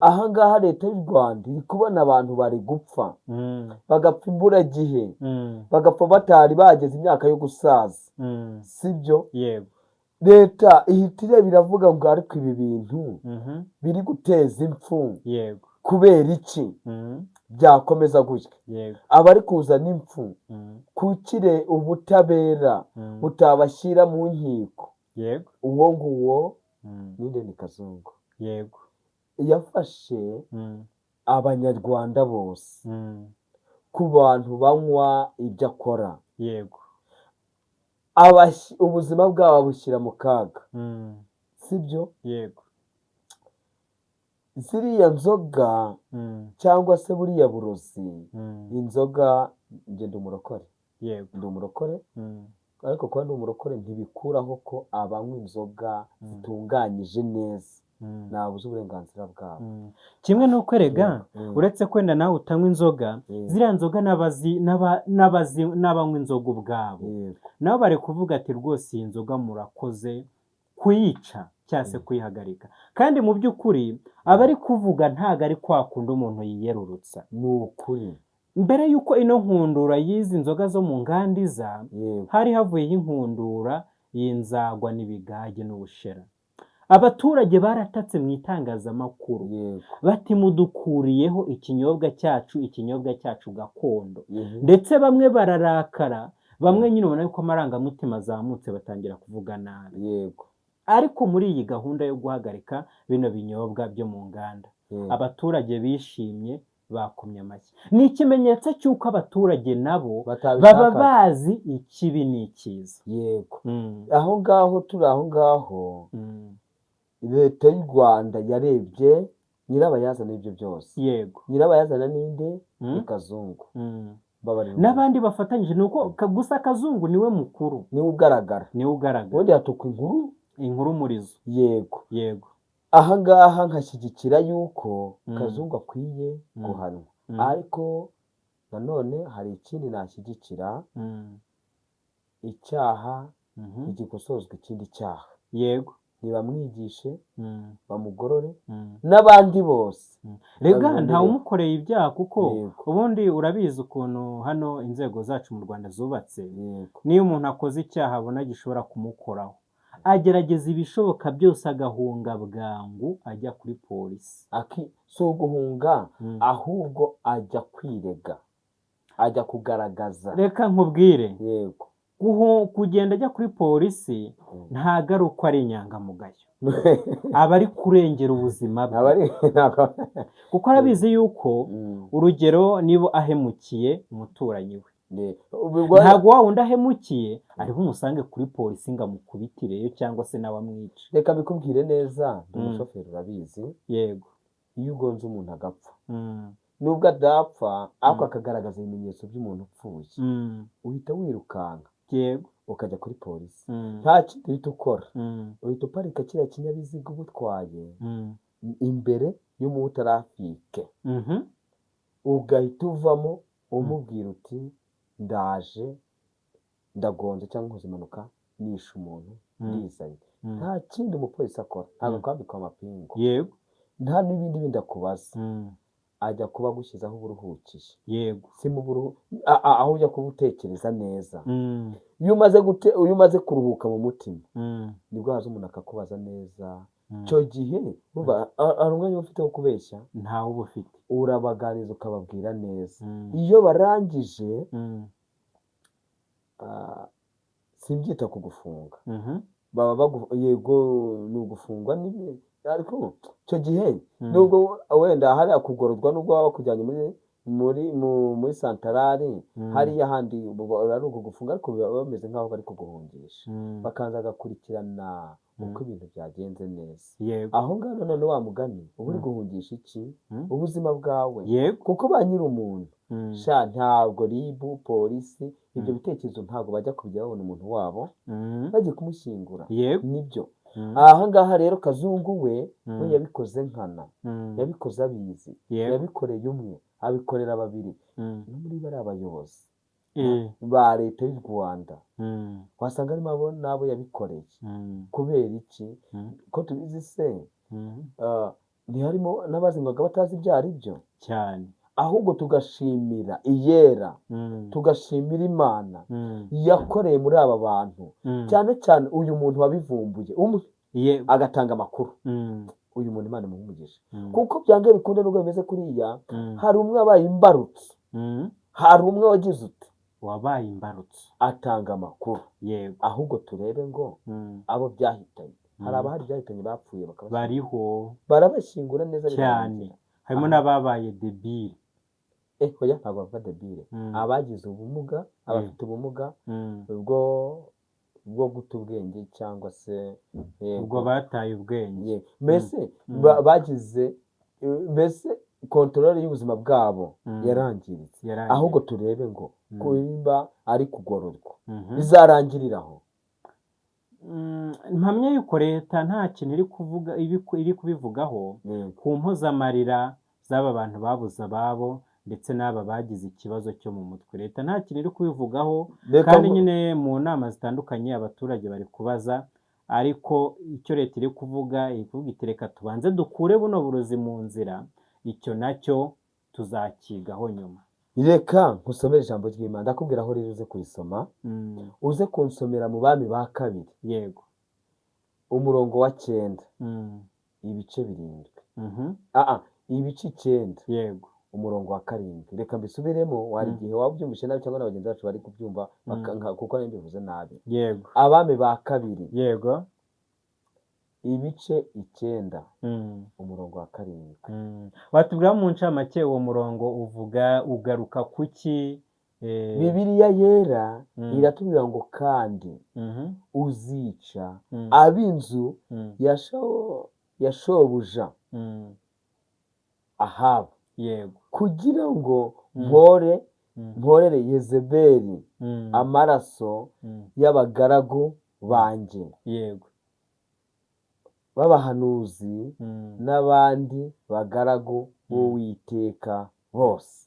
Ahangaha Leta y'u Rwanda iri kubona abantu bari gupfa, bagapfa imburagihe, bagapfa batari bageze imyaka yo gusaza, sibyo? Yego. Leta ihita ireba, iravuga ngo: "Ariko ibi bintu biri guteza impfu, kubera iki byakomeza gutya?" Abari kuzana impfu, kukire ubutabera butabashyira mu nkiko? Uwo nguwo ninde? Ni Kazungu. Yafashe Abanyarwanda bose ku bantu banywa ibyo akora, ubuzima bwabo abushyira mu kaga, sibyo? Yego. Ziriya nzoga cyangwa se buriya burozi, inzoga, njye ndi umurokore. Ndi umurokore, ariko kuba ndi umurokore ntibikuraho ko abanywa inzoga zitunganyije neza nabuze uburenganzira bwabo. Kimwe n'uko erega, uretse kwenda nawe utanywa inzoga, ziriya nzoga n'abanywa inzoga ubwabo nabo bari kuvuga ati: "Rwose iyi nzoga murakoze kuyica cyangwa se kuyihagarika." Kandi mu by'ukuri abari kuvuga ntabwo ari kwa kundi umuntu yiyerurutsa. Ni ukuri. Mbere y'uko ino nkundura y'izi nzoga zo mu nganda iza, hari havuyeho inkundura y'inzagwa n'ibigage n'ubushera. Abaturage baratatse mu itangazamakuru bati: "Mudukuriyeho ikinyobwa cyacu, ikinyobwa cyacu gakondo." Ndetse bamwe bararakara, bamwe nyine ubona yuko amarangamutima azamutse, batangira kuvuga nabi. Ariko muri iyi gahunda yo guhagarika bino binyobwa byo mu nganda, abaturage bishimye, bakomye amashyi. Ni ikimenyetso cy'uko abaturage nabo baba Batabishakaga. bazi ikibi n'ikiza. Yego. Aho ngaho, turi aho ngaho, Leta y'u Rwanda yarebye nyirabayazana y'ibyo byose. Nyirabayazana ninde? Ni Kazungu. Mbabarira. N'abandi bafatanyije, ni uko gusa Kazungu niwe mukuru. Niwe ugaragara. Niwe ugaragara. Ubundi hatukwa inkuru. Inkuru murizo. Yego. Ahangaha nkashyigikira yuko Kazungu akwiye guhanwa, ariko nanone hari ikindi nashyigikira: icyaha ntigikosozwa ikindi cyaha. Ntibamwigishe, bamugorore, n'abandi bose Rega babibonere. Ntawumukoreye ibyaha, kuko ubundi urabizi ukuntu hano inzego zacu mu Rwanda zubatse. Niyo umuntu akoze icyaha abona gishobora kumukoraho, agerageza ibishoboka byose agahunga bwangu ajya kuri polisi. Si uguhunga, ahubwo ajya kwirega, ajya kugaragaza. Reka nkubwire. Kugenda ajya kuri polisi ntago ari uko ari inyangamugayo, aba ari kurengera ubuzima bwe, Aba ari kuko arabizi yuko, urugero, niba ahemukiye umuturanyi we, ntabwo wa wundi ahemukiye ari bumusange kuri polisi ngo amukubitireyo cyangwa se nawe amwice. Reka mbikubwire neza, ndi umushoferi, urabizi. Iyo ugonze umuntu agapfa, nubwo adapfa ariko akagaragaza ibimenyetso by'umuntu upfuye, uhita wirukanka ukajya kuri polisi. Nta kindi uhita ukora, uhita uparika kiriya kinyabiziga uba utwaye imbere y'umutarafike, ugahita uvamo umubwira uti: "Ndaje, ndagonze cyangwa nkoze impanuka, nishe umuntu, ndizanye." Nta kindi umupolisi akora, ntabwo akwambika amapingu, nta n'ibindi bindi akubaza. Ajya kuba agushyize aho uba uruhukiye, si mu aho ujya kuba utekereza neza. Iyo umaze kuruhuka mu mutima, nibwo haza umuntu akakubaza neza. Icyo gihe urumva hari umwanya uba ufite wo kubeshya? Ntawe uba ufite. Urabaganiriza, ukababwira neza. Iyo barangije, simbyita kugufunga, baba yego ni ugufungwa, ariko icyo gihe nubwo wenda hariya kugororwa, nubwo baba bakujyanye muri santarari, hariya handi buba ari ukugufunga, ariko biba bameze nk'aho bari kuguhungisha, bakaza bagakurikirana uko ibintu byagenze neza. Aho ngaho none wa mugani uba uri guhungisha iki? Ubuzima bwawe, kuko ba nyiri umuntu, sha, ntabwo RIB, polisi, ibyo bitekerezo ntabwo bajya kubijya babona umuntu wabo bagiye kumushyingura. Nibyo. Aha ngaha rero Kazungu we, we yabikoze nkana, yabikoze abizi, yabikoreye umwe, abikorera babiri, no muri bariya bayobozi ba Leta y'u Rwanda wasanga harimo abo n'abo yabikoreye. Kubera iki? Ko tubizi se, Ntiharimo n'abazinywaga batazi ibyo ari byo cyane. Ahubwo tugashimira iyera, tugashimira Imana yakoreye muri aba bantu, cyane cyane uyu muntu wabivumbuye umwe agatanga amakuru. Uyu muntu Imana imuha umugisha, kuko byanga bikunde nubwo bimeze kuriya, hari umwe wabaye imbarutso, hari umwe wagize uti wabaye imbarutso atanga amakuru. Yego. Ahubwo turebe ngo abo byahitanye, hari abahari byahitanye bapfuye bakabashyingura, bariho barabashyingura neza cyane birarangira. Harimo Aha. n'ababaye débile. Oya, ntabwo bavuga débile. Abagize ubumuga, abafite ubumuga bwo guta ubwenge cyangwa se, yego. Ubwo bataye ubwenge. Mbese bagize mbese contrôle y'ubuzima bwabo yarangiritse. Yarangiritse. Ahubwo turebe ngo kuba ari kugororwa bizarangirira aho. Mpamya yuko leta nta kintu iri kuvuga, iri kubivugaho ku mpozamarira z'aba bantu babuze ababo ndetse n'aba bagize ikibazo cyo mu mutwe. Leta nta kintu iri kubivugaho. Reka kandi nyine mu nama zitandukanye abaturage bari kubaza, ariko icyo leta iri kuvuga, iri kuvuga iti reka tubanze dukure buno burozi mu nzira, icyo nacyo tuzakigaho nyuma. Reka nkusomere ijambo ry'Imana, ndakubwira aho rero uze kurisoma. Uze kunsomera mu Bami ba Kabiri, umurongo wa 9, ibice 7, aa ibice 9, umurongo wa 7. Reka mbisubiremo, wari igihe waba ubyumvise nabi cyangwa na bagenzi bacu bari kubyumva kuko nari mbivuze nabi. Abami ba Kabiri, ibice 9, umurongo wa 7. Watubwira mu ncamake uwo murongo uvuga, ugaruka kuki? Bibiliya Yera iratubwira ngo kandi uzica ab'inzu ya shobuja Ahabu, kugira ngo mpore mporere Yezebeli amaraso y'abagaragu banjye b'abahanuzi n'abandi bagaragu b'Uwiteka bose.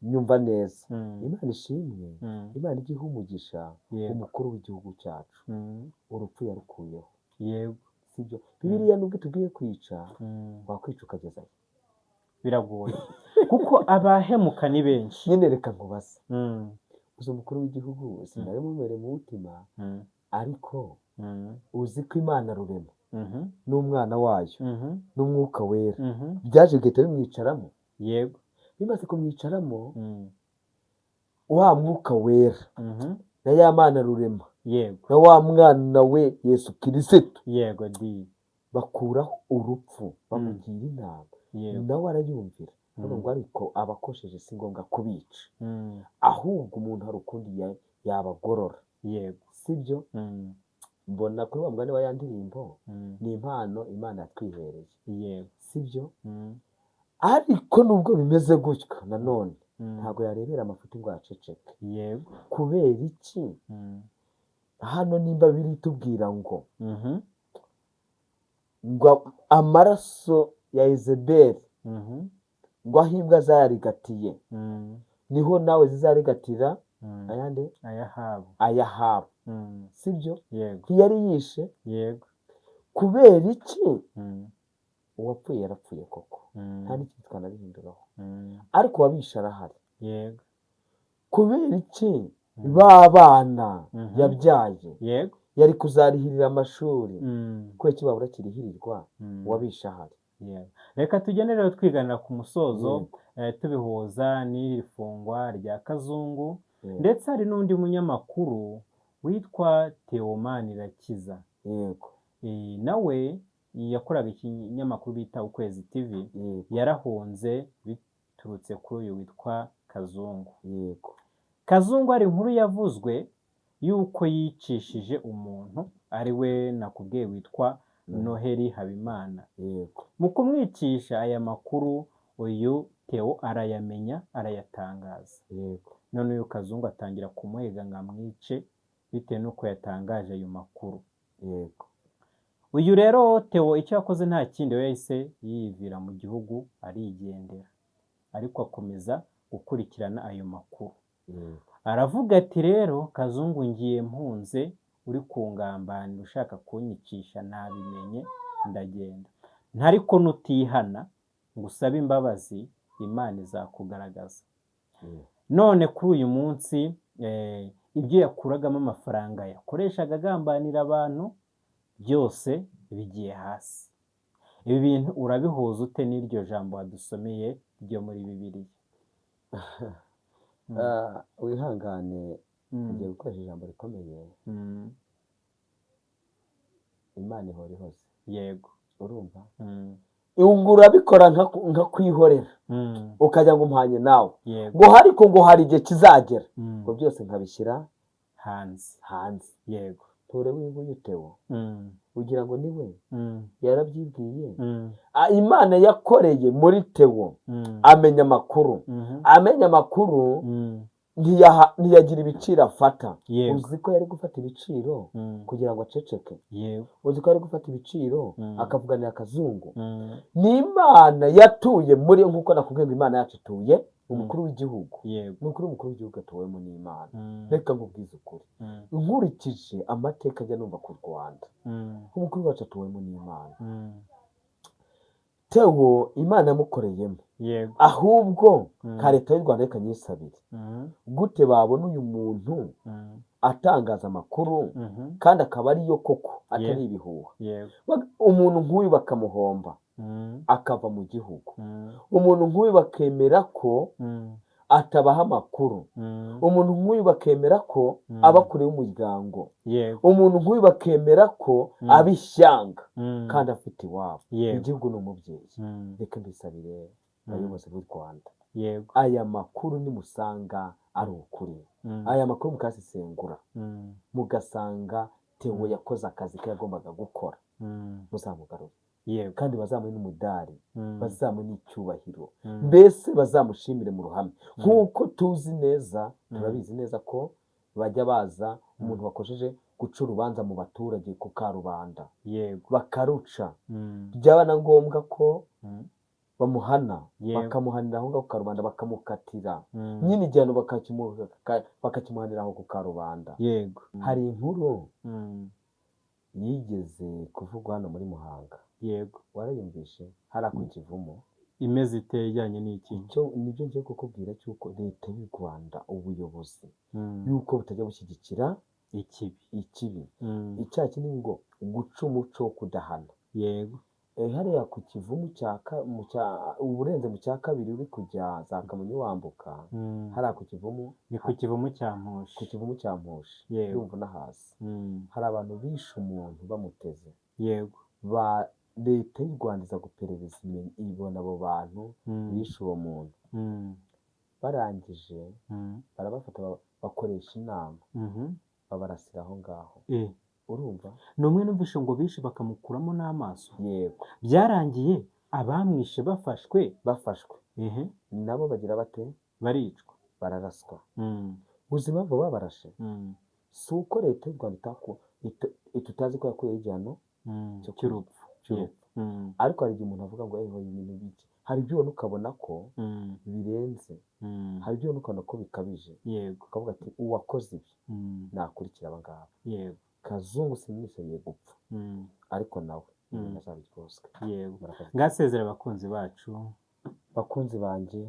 Nyumva neza. Imana ishimwe. Imana ijye iha umugisha umukuru w'igihugu cyacu. Urupfu yarukuyeho. Sibyo? Bibiliya nubwo itubwiye kwica, wakwica ukagezayo. Biragoye kuko abahemuka ni benshi. Nyine reka nkubaze. Uzi umukuru w'igihugu, sinari mumere mu mutima, ariko uzi ko Imana Rurema n'umwana wayo n'Umwuka Wera byaje bigahita bimwicaramo. Bimaze kumwicaramo, wa Mwuka Wera na ya Mana Rurema na wa mwana we Yesu Kirisitu yego di bakuraho urupfu, bamugira inama, nawe arayumvira. Ngo ariko abakosheje si ngombwa kubica, ahubwo umuntu hari ukundi yabagorora. Sibyo? Mbona kuri wa mugani wa ya ndirimbo, ni impano Imana yatwihereye. Sibyo? Ariko nubwo bimeze gutyo nanone, ntabwo yarebera amafuti ngo aceceke. Kubera iki? Hano nimba biri tubwira ngo ngo amaraso ya Yezebeli, ngo aho imbwa zayarigatiye, niho nawe zizarigatira ayandi, Ayahabu. Ayahabu. Sibyo? Yego. Ntiyari yishe? Yego. Kubera iki? Uwapfuye yarapfuye koko, nta n'ikindi twanabihinduraho, ariko uwabishe arahari. Kubera iki ba bana yabyaye yari kuzarihirira amashuri? Kubera iki babura kirihirirwa uwabishe ahari? Yego. Reka tugende rero twiganira ku musozo, tubihuza n'iri fungwa rya Kazungu, ndetse hari n'undi munyamakuru witwa Theo Manirakiza. Nawe yakoraga ikinyamakuru bita Ukwezi TV, yarahunze biturutse kuri uyu witwa Kazungu. Kazungu hari inkuru yavuzwe y'uko yicishije umuntu, ari we nakubwiye witwa Noheli Habimana. Mu kumwicisha, aya makuru uyu Theo arayamenya, arayatangaza. None uyu Kazungu atangira kumuhiga ngo amwice bitewe n'uko yatangaje ayo makuru. Uyu rero Theo icyo yakoze nta kindi, we yahise yivira mu gihugu arigendera, ariko akomeza gukurikirana ayo makuru. Aravuga ati rero Kazungu, ngiye mpunze, uri kungambanira ushaka kunyicisha nabimenye, ndagenda. Ntariko nutihana ngo usabe imbabazi, Imana izakugaragaza. None kuri uyu munsi ibyo yakuragamo amafaranga yakoreshaga agambanira abantu byose bigiye hasi. Ibi bintu urabihuza ute n'iryo jambo wadusomeye ryo muri Bibiliya? Wihangane, ngiye gukoresha ijambo rikomeye. Imana ihora ihoze. Yego. Urumva, urabikora nka kwihorera, ukajya ngo umpanye nawe, ngo ariko ngo hari igihe kizagera ngo byose nkabishyira hanze hanze. Yego. Ture w'inguyu Theo, ugira ngo niwe yarabyibwiye? Imana yakoreye muri Theo, amenya amakuru, amenya amakuru, ntiyagira ibiciro afata. Uzi ko yari gufata ibiciro kugira ngo aceceke? Uzi ko yari gufata ibiciro akavuganira akazungu? Ni Imana yatuye muri, nk'uko nakubwiye ngo Imana yacu ituye umukuru w'igihugu. Ni ukuri, umukuru w'igihugu atuwemo n'Imana. Reka nkubwize ukuri, nkurikije amateka ajya numva ku Rwanda, umukuru wacu atuwemo n'Imana. Theo Imana yamukoreyemo. Ahubwo nka leta y'u Rwanda, reka nyisabire, gute babona uyu muntu atangaza amakuru kandi akaba ariyo koko, atari ibihuha, umuntu nk'uyu bakamuhomba akava mu gihugu, umuntu nk'uyu bakemera ko atabaha amakuru, umuntu nk'uyu bakemera ko aba kure y'umuryango, umuntu nk'uyu bakemera ko aba ishyanga kandi afite iwabo, igihugu ni umubyeyi. Reka mbisabire abayobozi b'u Rwanda, aya makuru nimusanga ari ukuri, aya makuru mukayasesengura, mugasanga Theo yakoze akazi ke yagombaga gukora, muzamugarure, kandi bazamuhe n'umudari, bazamuhe n'icyubahiro, mbese bazamushimire mu ruhame, nk'uko tuzi neza, turabizi neza ko bajya baza umuntu wakojeje guca urubanza mu baturage ku karubanda, bakaruca, byaba na ngombwa ko bamuhana, bakamuhanira aho ngaho ku karubanda, bakamukatira nyine igihano, bakakimuhanira aho ku karubanda. Hari inkuru yigeze kuvugwa hano muri Muhanga. Warayumvishe? Hariya ku Kivumu. Imeze iteye ijyanye n'iki? Icyo nibyo ngiye kukubwira, cy'uko leta y'u Rwanda, ubuyobozi, yuko butajya bushyigikira ikibi. Ikibi. Icyaha kinini ngo guca umuco wo kudahana. Hariya ku Kivumu uba urenze mu cya kabiri, uri kujya za Kamonyi wambuka, hariya ku Kivumu. Ni ku Kivumu cya Mpushi. Ku Kivumu cya Mpushi. Ndumva unahazi. Hari abantu bishe umuntu bamuteze. Ba leta y'u Rwanda iza guperereza, ibona abo bantu bishe uwo muntu. Barangije barabafata, bakoresha inama, babarasira aho ngaho. Urumva? Ni umwe numvishe ngo bishe bakamukuramo n'amaso. Yego. Byarangiye abamwishe bafashwe. Bafashwe, nabo bagira bate? Baricwa. Bararaswa. Uzi impamvu babarashe? Si uko leta y'u Rwanda tutazi ko yakuyeho igihano cy'urupfu. Cy'urupfu. Ariko hari igihe umuntu avuga ngo eho ibintu bike, hari ibyo ubona ukabona ko birenze, hari ibyo ubona ukabona ko bikabije, ukavuga ati uwakoze ibi nakurikira aba ngaba. Kazungu simwisabiye gupfa, ariko nawe ibintu azabiryozwe. Murakoze. Ngasezera abakunzi bacu. Bakunzi banjye,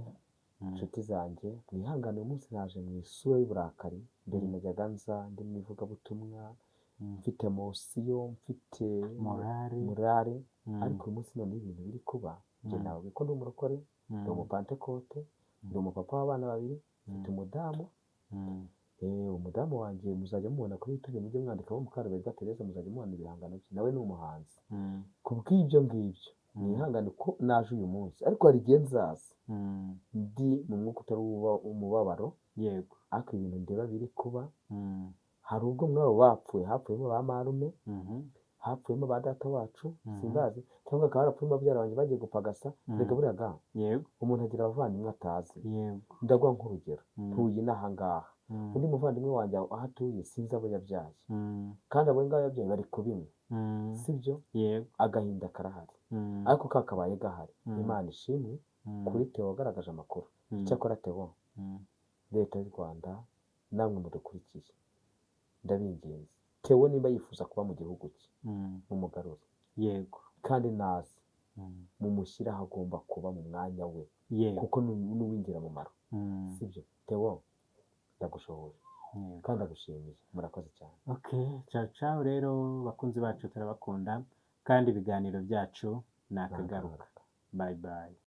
inshuti zanjye, mwihangane, uyu munsi naje mu isura y'uburakari. Mbere najyaga nza ndi mu ivugabutumwa, mfite emotion, mfite morale. Morale. Ariko uyu munsi noneho ibintu biri kuba, njye nababwiye ko ndi umurokore, ndi umupantekote, ndi umupapa w'abana babiri, mfite umudamu. Umudamu wanjye muzajya mubona kuri YouTube, mujye mwandikamo Mukaruberwa Therese, muzajya mubona ibihangano bye, nawe ni umuhanzi. Ku bw'ibyo ngibyo, mwihangane ko naje uyu munsi, ariko hari igihe nzaza ndi mu mwuka utari umubabaro. Ariko ibintu ndeba biri kuba, hari ubwo mwabo bapfuye, hapfuyemo ba marume, hapfuyemo ba data wacu, simbazi, cyangwa hakaba harapfuyemo babyara banjye bagiye gupagasa. Reka buriya ga umuntu agira abavandimwe atazi. Ndaguha nk'urugero, ntuye inaha ngaha, undi muvandimwe wanjye aho atuye sinzi abo yabyaye, kandi abo ngabo yabyaye bari kubinywa, sibyo? Yego. Agahinda karahari, ariko kakabaye gahari. Imana ishimwe kuri Theo wagaragaje amakuru. Icyakora Theo, leta y'u Rwanda namwe mudukurikiye, ndabinginze, Theo nimba yifuza kuba mu gihugu cye, mumugarure. Kandi nazi. Mumushyire aho agomba kuba mu mwanya we, kuko ni uw'ingirakamaro. Sibyo Theo? Ndagushoboye kandi ndagushimiye, murakoze cyane. Okay, ciao ciao rero bakunzi bacu, turabakunda kandi ibiganiro byacu ni akagaruka. Bye bye.